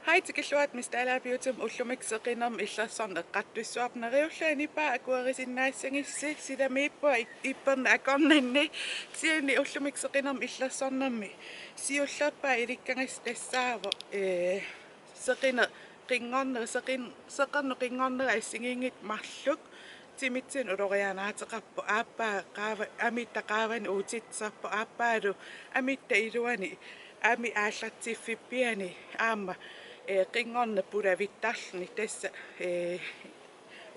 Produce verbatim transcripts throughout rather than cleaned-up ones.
Hej, tikilluarit Miss Dalager Beautymut. Ullumikkut seqinermi illersorneq eqqartussavarput. Neriullunga nipaa akuerisinnaassagissi, silamiippunga ipperneq akornanni. Kisianni ullumikkut seqinermi illersornermi siullerpaaq ilikkagassi tassaavoq, ee, seqineq qinngorneq, seqin-, seqernup qinngornera assigiinngitsoq marluk timitsinnut ulorianaateqarpoq, aappaa qaava-, amitta qaavani uutitsisarpoq, aappaalu amitta iluani amip aallartiffippiani aamma, ee, qinngorneq pulavittarluni. Tassa, ee,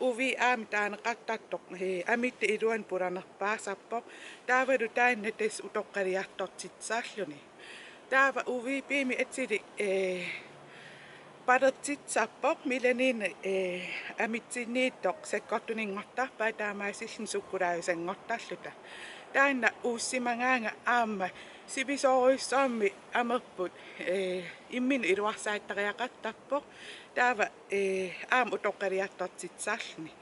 U V A-mik taaneqartartoq, ee, amitta iluani pulanerpaasarpoq. Taavalu taanna tassa utoqqaliartortitsisarluni. Taava U V B-mik atilik, ee, palertitsisarpoq, melanin, ee, amitsinniittoq sakkortuninngortarpaa taamaasilluni sukkulaajusanngortarluta. Taanna uussimagaangat aamma sivisoorujussuarmik amerput, ee, imminut iluarsaattariaqartarpoq. Taava, ee, aamma utoqqaliartortitsisarluni.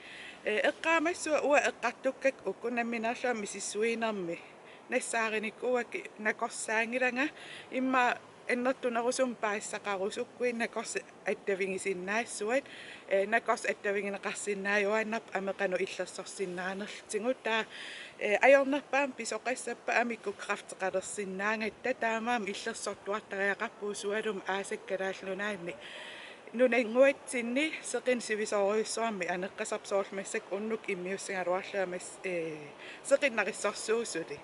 Ee, eqqaamassavat uanga eqqartukkakka uku nammineerlunga misissuinermi nassaarinikuuakka, nakorsaanngilanga, immaqa annertunerusumik paasisaqarusukkuit nakorsat attavigisinnaassuat, ee, nakorsat attavigineqarsinnaajuaannarput ameq qanoq illersorsinnaanerlutigu. Taava, ee, ajornerpaamik pisoqassappat amikkut kræfteqalersinnaagatta, taamaammat illersortuartariaqarpugut sualummik aasakka Kalaallit Nunaanni nunannguatsinni seqineq sivisoorujussuarmik aneqqasarpoq, soorlu massakkut unnukkut immiussigaluarlunga mas-, ee, seqinnarissorsuuvoq suli.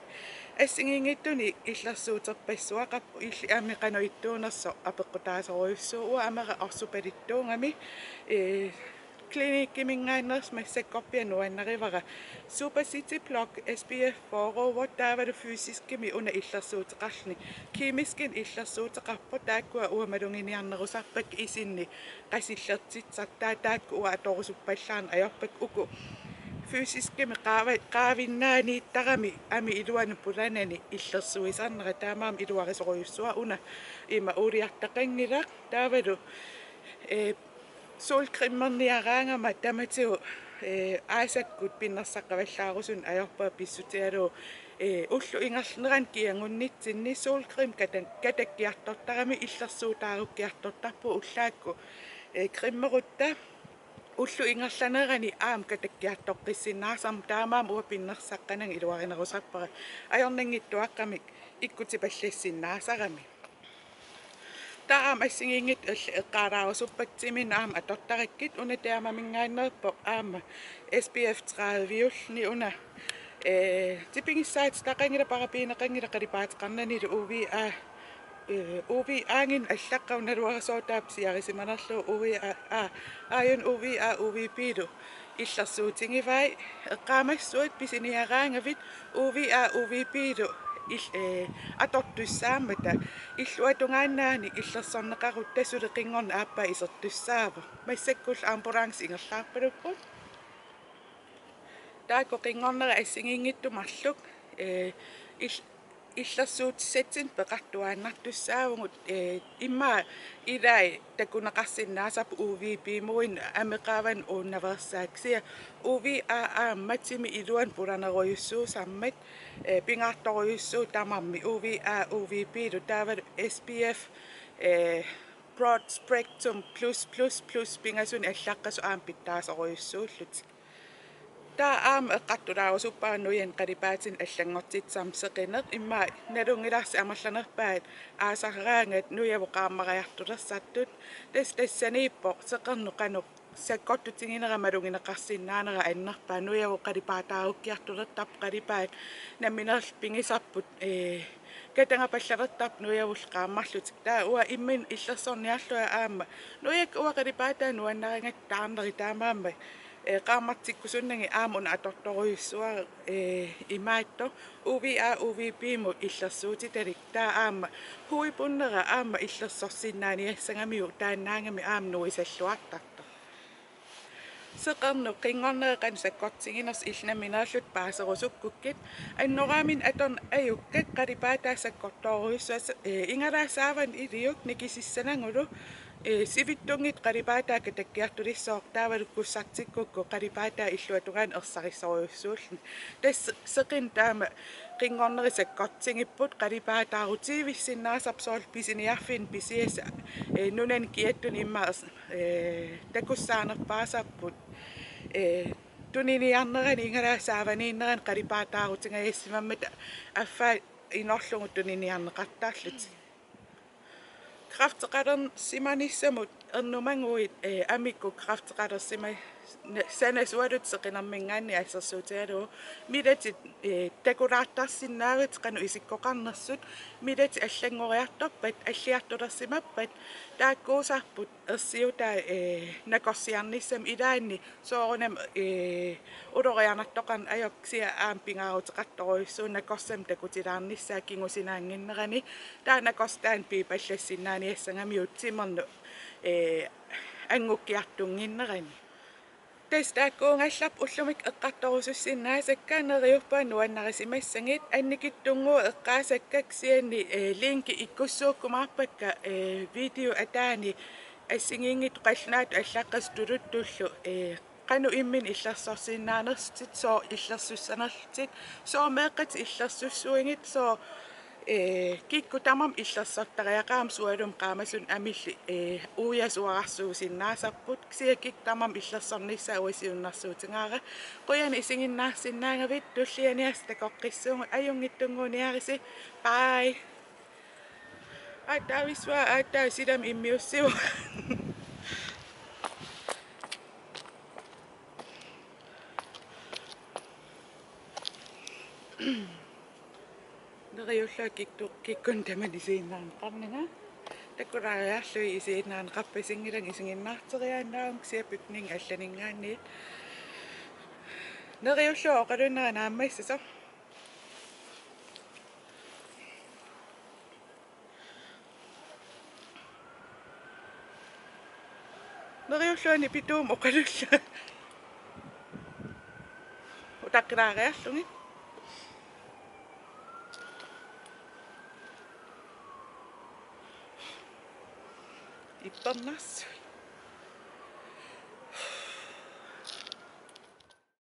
Assigiinngitsunik illersuuterpassuaqarpoq, illit ameq qanoq ittuunersoq apeqqutaasorujussuuvoq. Uanga amera orsupalittuugami, ee, Cliniquemingaanneersoq massakkorpiaq nuannarivara. Super City Block S P F fyrre uvoq, taavalu fysiskimik una illersuuteqarluni. Kemiskinik illersuuteqarpoq, taakkua uanga maluginiarnerusarpakka isinni qasillertitsisartut, taava taakku uanga atorusuppallaarneq ajorpakka. Uku fysiskimik qaava-, qaavinnaaniittarami amip iluani pulanani illersuisarnera, taamaammat iluarisorujussuara. Una ima uuliartaqanngilaq, taavalu, ee, solcremerniaraangama tamatigut, ee, aasakkut pinnersaqqavallaarusunneq ajorpunga pissutigalugu, ee, ullup ingerlanerani kiagunnitsinni solcreme kata-, katakkiartortarami illersuutaarukkiartortarpugut ullaakkut, ee, cremerutta ullup ingerlanerani aamma katakkiartoqqissinnaasarami, taamaammat uanga pinnersaqqananga iluarinerusarpara ajornanngitsuaqqamik ikkutipallassinnaasarami. Taava aamma assigiinngitsut eq-, eqqaalaarusuppakka timinnut aamma atortarakkit. Una Dermamingaanneerpoq aamma S P F tredive-ulluni una, ee, tipigissaatitaqanngilaq, parabeneqanngilaq qalipaateqarnanilu U V A, ee, U V A-nginneq allaqqavoq, naluara soorlu pisiarisimanerlugu. U V A, aa, aajuna U V A U V B-lu illersuutigivai. Eqqaamassavat pisiniaraangavit U V A U V B-lu il-, ee, atortussaammata. Illuatungaannaani illersorneqarutta suli qinngorneq aappaa isertussaavoq. Massakkullu ambulance ingerlaarpalupput. Taakku qinngornerat assigiinngitsoq marluk, ee, il-, illersuutissatsinnut peqartuaannartussaavugut, ee, immaqa ilai takuneqarsinnaasarput U V B-muinnaq ameqaavani uunnaveersaat. Kisianni U V A aamma timip iluani pulanerujussuusarmat, ee, pingaartorujussuuvoq tamarmik, U V A U V B-lu, taavalu S P F, ee, broad spectrum plus plus plus pingasunik allaqqasut aamma pitsaasorujussuullutik. Taava aamma eqqartulaarusuppara nujanik qalipaatinik allanngortitsisarmat seqineq, immaqa nalunngilarsi amerlanerpaat aasaraangat nujavut qaammariartulersartut. Tassa tassaniippoq seqernup qanoq sakkortutiginera malugineqarsinnaanera annerpaaq. Nujavut qalipaataarukkiartulertarput, qalipaat nammineerlutik pigisarput, ee, katagapallalertarput nujavullu qaammarlutik. Taava uanga imminut illersorniarlunga aamma nujakka uanga qalipaataa nuannarigakkit taarnerit, taamaammat, ee, qaammartikkusunnagit aamma una atortorujussuara, ee, imaattoq U V A U V B-mut illersuutitalik. Taava aamma huipunnera aamma illersorsinnaaniassagamiuk taannaagami aamma nuisalluartartoq. Seqernup qinngornera qanoq sakkortutiginersoq illit nammineerlutit paaserusukkukkit. Annoraaminnut atorneq ajukkat qalipaataa sakkortoorujussuaq, ee, igalaap saavanut iliuk nikisissanagulu, ee, sivitsunngitsoq qalipaataa katakkiartulissooq, taavalu kussartikkukku qalipaataa illuatungaanut ersarissorujussuulluni. Tassa seqineq taama Qinngornerit sakkortigipput, qalipaataarutiivissinnaasarput soorlu pisiniarfinni pisiasa, ee, nunani kiattuni immaqa, ee, takussaanerpaasarput, ee, tuniniarnerani igalaa saavaniinnerani qalipaataarutigajassimammata affaa inorlugu tuniniarneqartarlutik. Kræfteqalersimanissamut ernumaguit, ee, amikkut kræfteqalersima-, ne-, sanasualutit seqinermiingaanniit assersuutigalugu. Milatit, ee, takulaartarsinnaavatit qanoq isikkoqarnersut, milatit allanngoriartorpat, alliartulersimappat, taakkuusarput ersiutaa, ee, nakorsiarnissamut ilaanni soorunami, ee, ulorianartoqarneq ajorpoq, kisianni aamma pingaaruteqartorujussuuvoq nakorsamik takutilaarnissaa kingusinaannginnerani. Taava nakorsaq taanna piipallassinnaaniassagamiuk timernut, ee, angukkiartunnginnerani. Tassa taakkuugallarput, ullumikkut eqqartorusussinnaasakka, neriuppunga nuannarisimassagit, annikitsunnguit eqqaasakka kisianni, ee, linki ikkussuukkumaarpakka, ee, video ataani assigiinngitsut qallunaatut allaqqasut tuluttullu, ee, qanoq imminut illersorsinnaanersutit, sooq illersussanerlutit, sooq meeqqatit illersussuigit, sooq, ee, kikkut tamarmik illersortariaqaramik sualummik qaamasunik amillit, ee, uiasuararsuusinnaasarput, kisianni kikkut tamarmik illersornissaat uanga siunnersuutigaara. Qujanaq isiginnaarsinnaagavit, tulliani assut takoqqissuugut, ajunngitsunnguuniarisi. Bye. Aatsaavissuaq, aatsaat silami immiussivoq. Neriullunga kikku-, kikkunnut tamanut isiginnaarneqarninga. Takulaariarlugit isiginnaarneqarpasinngilanga, isiginnaarteriaannaavunga kisianni bygningi allaninngaanniit. Neriullunga oqalunnera naammassasoq. Neriullunga nipituumik oqalullunga. Utaqqilaariarlugit. Ippernarsut.